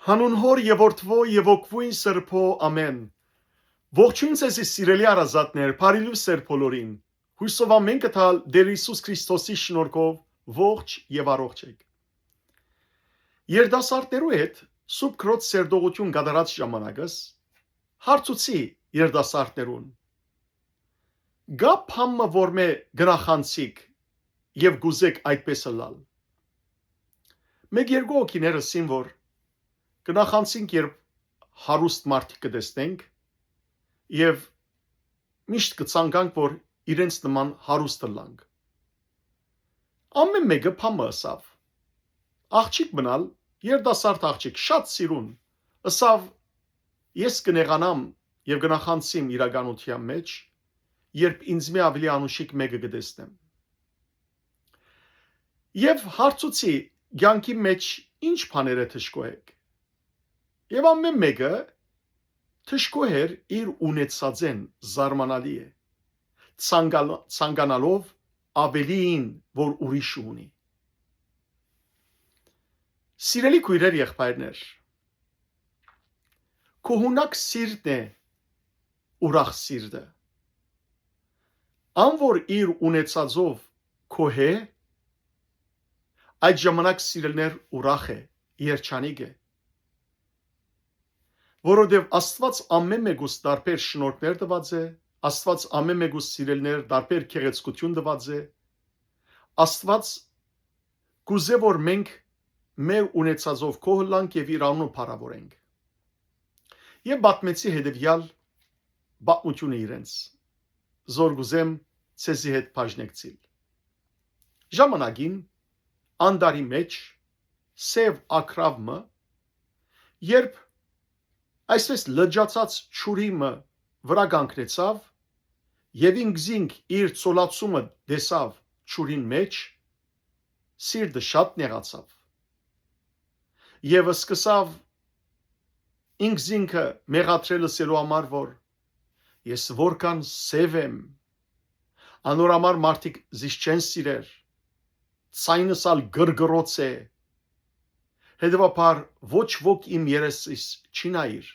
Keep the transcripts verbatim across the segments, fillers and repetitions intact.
Հանուն Հօր եւ Որդւոյ եւ Հոգւոյն Սրբոյ, ամէն։ Ողջոյն ձեզի, սիրելի հարազատներ, բարի լոյս ձեր բոլորին։ Յոյսով ամէն կը տալ Տէր Յիսուս Քրիստոսի շնորհքով ողջ եւ առողջ էք։ Երիտասարդներու հետ Սուրբ Քրոց սերտողութիւն կատարած ժամանակս հարցուցի երիտասարդներուն. «Կա բան մը, որ մէ կնախանցիք եւ կ'ուզէք այդպես ըլլալ»։ Մէկ երկու հոգիներ ըսին, որ կնախանցինք, երբ հարուստ մարդիկ կը տեսնենք, եւ միշտ կը ցանկանք, որ իրենց նման հարուստ ըլլանք։ Ամէն մէկը բան մը ըսաւ։ Աղջիկ մնալ, երիտասարդ աղջիկ, շատ սիրուն, ըսաւ. «Ես կը նեղանամ եւ կնախանցիմ իրականութեան մէջ, երբ ինձմէ աւելի անուշիկ մէկը կը տեսնեմ»։ Եւ հարցուցի. «Կեանքի մէջ ի՞նչ բաներէ դժգոհ էք»։ Եւ ամէն մէկը դժգոհ էր իր ունեցածէն, զարմանալի է, ցանկալ-, ցանկանալով աւելիին, որ ուրիշը ունի։ Սիրելի քոյրեր, եղբայրներ, գոհունակ սիրտն է ուրախ սիրտը։ Ան որ իր ունեցածով գոհ է, այդ ժամանակ, սիրելիներ, ուրախ է, երջանիկ է։ Որովհետեւ Աստուած ամէն մէկուս տարբեր շնորհքներ տուած է, Աստուած ամէն մէկուս, սիրելիներ, տարբեր գեղեցկութիւն տուած է։ Աստուած կ'ուզէ, որ մենք մեր ունեցածով գոհ ըլլանք եւ իր անունը փառաւորենք։ Եւ պատմեցի հետեւեալ պատմութիւնը իրենց, զոր կ'ուզեմ ձեզի հետ բաժնեկցիլ։ Ժամանակին անտառի մէջ սեւ ագռաւ մը, երբ այսպես լճացած ջուրի մը վրայ կանգնեցաւ եւ ինքզինք իր ծոլացումը տեսաւ ջուրին մէջ, սիրտը շատ նեղացաւ եւ սկսաւ ինքզինքը մեղադրել, ըսելու համար, որ ես որքան սեւ եմ, անոր համար մարդիկ զիս չեն սիրեր, ձայնս ալ կռկռոց է, հետեւաբար ոչ ոք իմ երեսիս չի նայիր։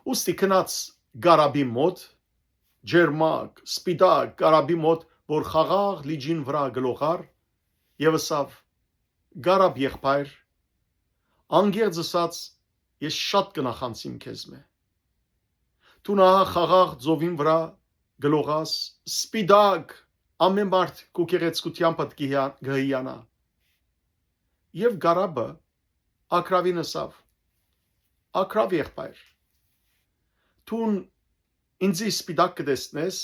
Ուստի գնաց կարապի մօտ, ջերմակ, սպիտակ կարապի մօտ, որ խաղաղ լիճին վրայ կը լողար, եւ ըսաւ. «Կարապ եղբայր, անկեղծ ըսած, ես շատ կը նախանցիմ քեզմէ։ Դուն ահա խաղաղ ծովին վրայ կը լողաս, սպիտակ, ամէն մարդ քու գեղեցկութեամբդ կը հիա-, կը հիանայ»։ Եւ կարապը ագռավին ըսաւ. «Ագռաւ եղբայր, դուն ինծի սպիտակ կը տեսնես,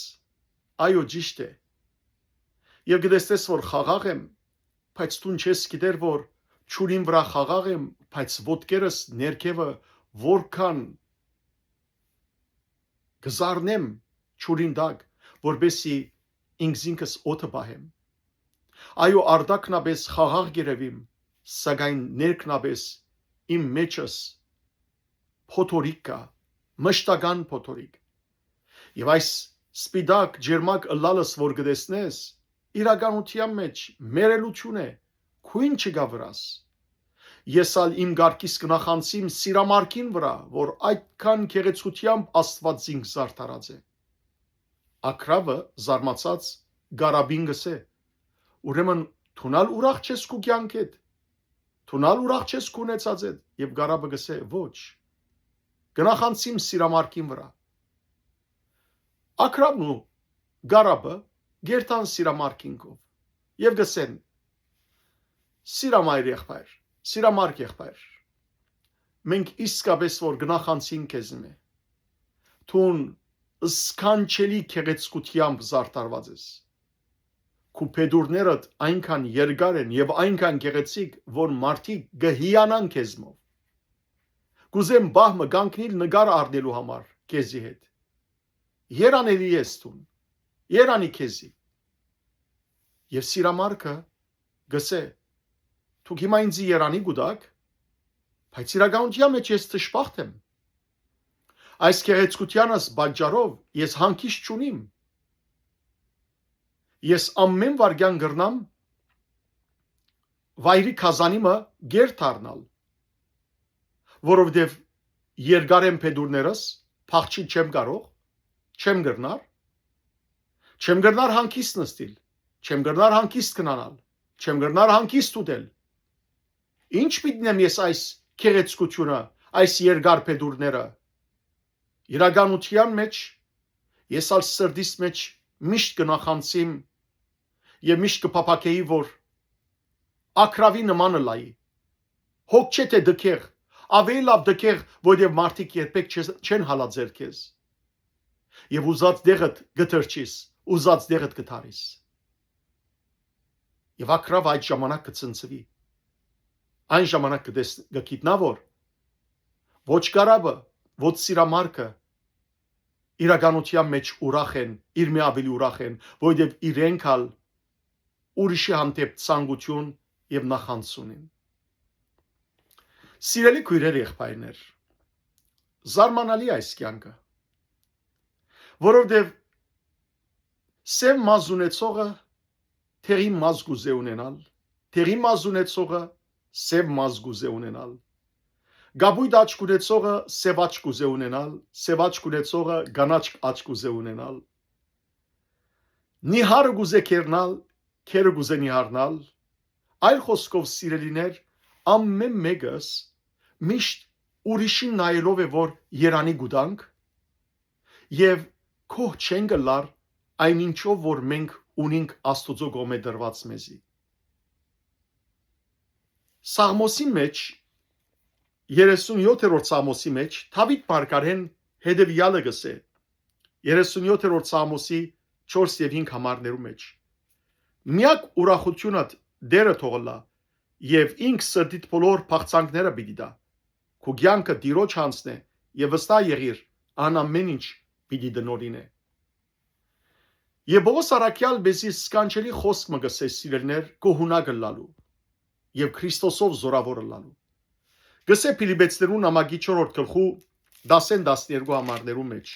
այո, ճիշդ է, եւ կը տեսնես, որ խաղաղ եմ, բայց դուն չես գիտեր, որ ջուրին վրայ խաղաղ եմ, բայց ոտքերս ներքեւը որքան կը զարնեմ ջուրին տակ, որպեսզի ինքզինքս օդը պահեմ։ Այո, արտաքնապէս խաղաղ կ'երեւիմ, սակայն ներքնապէս իմ մէջս փոթորիկ կայ, մշտական փոթորիկ։ Եւ այս սպիտակ, ջերմակ ըլլալս որ կը տեսնես, իրականութեան մէջ մեռելութիւն է, գոյն չկայ վրաս։ Ես ալ իմ կարգիս կը նախանցիմ սիրամարգին վրայ, որ այդքան գեղեցկութեամբ Աստուած զինք զարդարած է»։ Ագռավը, զարմացած, կարապին կ'ըսէ. «Ուրեմն դուն ալ ուրախ չես քու կեանքէդ, դուն ալ ուրախ չես քու ունեցածէդ»։ Եւ կարապը կ'ըսէ. «Ոչ, կը նախանցիմ սիրամարգին վրայ»։ Ագռավն ու կարապը կ'երթան սիրամարգին քով եւ կ'ըսեն. «Սիրամայր եղբայր, սիրամարգ եղբայր, մենք իսկապէս որ կը նախանցինք քեզմէ։ Դուն սքանչելի գեղեցկութեամբ զարդարված ես։ Քու փետուրներդ այնքան երկար են եւ այնքան գեղեցիկ, որ մարդիկ կը հիանան քեզմով։ Կ'ուզեմ պահ մը կանգնիլ նկար առնելու համար քեզի հետ։ Երանելի ես դուն, երանի քեզի»։ Եւ սիրամարգը կ'ըսէ. «Դուք հիմա ինձի երանի կու տաք, բայց իրականութեան մէջ ես դժբախտ եմ։ Այս գեղեցկութեանս պատճառով ես հանգիստ չունիմ։ Ես ամէն վայրկեան կրնամ վայրի գազանի մը գեր դառնալ։ որովհետեւ երկար են փետուրներս, փախչիլ չեմ կարող, չեմ կրնար, չեմ կրնար հանգիստ նստիլ, չեմ կրնար հանգիստ քնանալ, չեմ կրնար հանգիստ ուտել։ Ի՞նչ պիտի նեմ ես այս գեղեցկությունը, այս երկար փետուրները։ Իրականութեան մէջ ես ալ սրտիս մէջ միշտ կը նախանձիմ եւ միշտ կը փափաքեի, որ ակրավի նման ըլլայի, հոգ չէ թէ դքեղ, աւելի լաւ դքեղ, որովհետեւ մարդիկ երբեք չե-, չեն հալածեր քեզ։ Եւ ուզած դեղդ կը թռչիս, ուզած դեղդ կը թարիս։ Եւ ակրավը այդ ժամանակ կը ցնցուի։ Այն ժամանակ կը տես-, կը գիտնայ, որ ոչ կարապը, ոչ սիրամարգը իրականութեան մէջ ուրախ են, իրմէ աւելի ուրախ են, որովհետեւ իրենք ալ ուրիշի հանդէպ ցանկութիւն եւ նախանձ ունին։ Սիրելի քոյրեր, եղբայրներ, զարմանալի այս կեանքը, որովհետեւ սեւ մազ ունեցողը դեղին մազ կ'ուզէ ունենալ, դեղին մազ ունեցողը սեւ մազ կ'ուզէ ունենալ, կապոյտ աչք ունեցողը սեւ աչք կ'ուզէ ունենալ, սեւ աչք ունեցողը կանաչ աչք կ'ուզէ ունենալ, նիհարը կ'ուզէ քերնալ, քերը կ'ուզէ նիհարնալ։ Այլ խօսքով, սիրելիներ, ամէն մէկս միշտ ուրիշին նայելով է, որ երանի կու տանք, եւ գոհ չենք ըլլար այն ինչով, որ մենք ունինք Աստուծոյ կողմէ տրուած մեզի։ Սաղմոսի մէջ, երեսունեօթերորդ Սաղմոսի մէջ, Դաւիթ մարգարէն հետեւեալը կ'ըսէ, երեսունեօթերորդ Սաղմոսի չորս եւ հինգ համարներու մէջ. «Միակ ուրախութիւնդ Տէրը թող ըլլայ, եւ ինք սրտիդ բոլոր փախցանքները պիտի տայ։ Քու կեանքը Տիրոջ յանձնէ եւ վստահ եղիր, ան ամէն ինչ պիտի տնօրինէ»։ Եւ Պողոս առաքեալ մեզի սքանչելի խօսք մը կ'ըսէ, սիրելիներ, գոհունակ ըլլալու եւ Քրիստոսով զօրաւոր ըլլալու։ Կ'ըսէ Փիլիպեցիներուն նամակի չորրորդ գլխու դասէն տասներկու համարներու մէջ.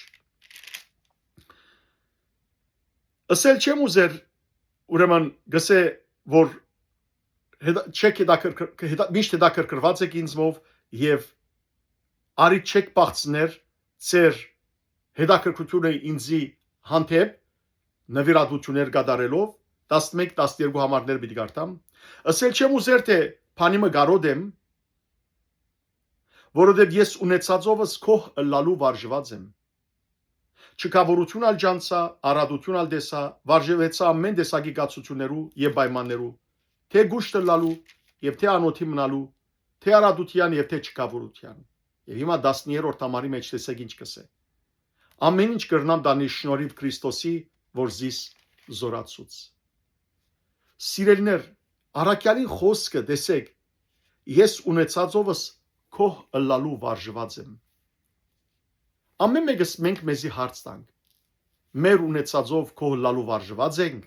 «Ըսել չեմ ուզեր, ուրեմն, կ'ըսէ, որ հետա-, չեք հետաքրքր-, կը հետա-, միշտ հետաքրքրուած եք ինձմով եւ արի չեք բացներ ձեր հետաքրքրութիւնը ինձի հանդէպ նուիրատուութիւններ կատարելով», տասնմէկ, տասներկու համարներ պիտի կարդամ։ «Ըսել չեմ ուզեր թէ բանի մը կարօտ եմ, որովհետեւ ես ունեցածովս գոհ ըլլալու վարժուած եմ։ Չքաւորութիւն ալ ճանչցայ, առատութիւն ալ տեսայ, վարժուեցայ ամէն տեսակի կացութիւններու եւ պայմաններու, թէ կուշտ ըլլալու եւ թէ անօթի մնալու, թէ առատութեան եւ թէ չքաւորութեան»։ Եւ հիմա տասներորդ համարի մէջ տեսեք ինչ կ'ըսէ. «Ամէն ինչ կրնամ տանիլ շնորհիւ Քրիստոսի, որ զիս զօրացուց»։ Սիրելիներ, առաքեալին խօսքը տեսեք. «Ես ունեցածովս գոհ ըլլալու վարժուած եմ»։ Ամէն մէկս մենք մեզի հարց տանք. մեր ունեցածով գոհ ըլլալու վարժուած ենք։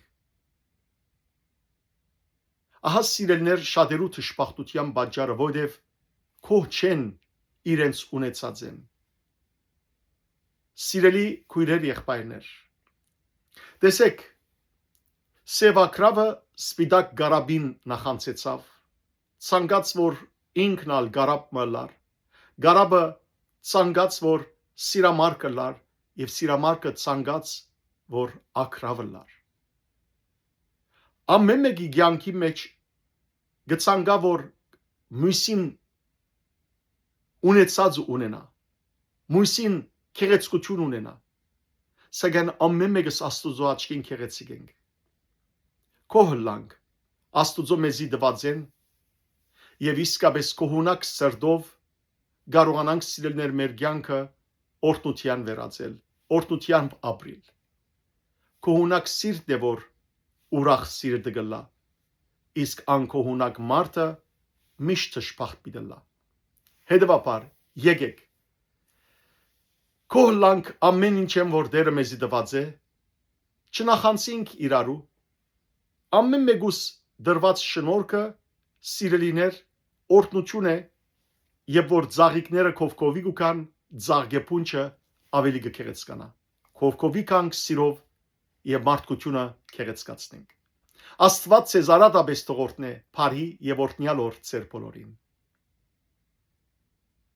Ահա, սիրելիներ, շատերու դժբախտութեան պատճառը, որովհետեւ գոհ չեն իրենց ունեցածէն։ Սիրելի քոյրեր, եղբայրներ, տեսեք, սեւ ակրավը սպիտակ կարապին նախանձեցաւ, ցանկաց որ ինքն ալ կարապ մը ըլլար, կարապը ցանկաց որ սիրամարգ ըլլար, եւ սիրամարգը ցանկաց որ ակրաւ ըլլար։ Ամէն մէկի կեանքի մէջ կը ցանկայ, որ միւսին ունեցածը ունենայ, միւսին գեղեցկութիւն ունենայ, սակայն ամէն մէկս Աստուծոյ աչքին գեղեցիկ ենք։ Գոհ ըլլանք Աստուծոյ մեզի տուածէն եւ իսկապէս գոհունակ սրտով կարողանանք, սիրելիներ, մեր կեանքը օրհնութեան վերածել, օրհնութեամբ ապրիլ։ Գոհունակ սիրտն է, որ ուրախ սիրտը կ'ըլլայ, իսկ անգոհունակ մարդը միշտ դժբախտ պիտի ըլլայ։ Հետեւաբար, եկեք գոհ ըլլանք ամէն ինչէն, որ Տէրը մեզի տուած է, չնախանձինք իրարու, ամէն մէկուս տրուած շնորհքը, սիրելիներ, օրհնութիւն է, եւ որ ծաղիկները քովքովի կու գան, ծաղկեփունջը աւելի կը գեղեցկանայ։ Քովքովի գանք սիրով եւ մարդկութիւնը գեղեցկացնենք։ Աստուած ձեզ արատապէս թող օրհնէ, բարի եւ օրհնեալ օր ձեր բոլորին։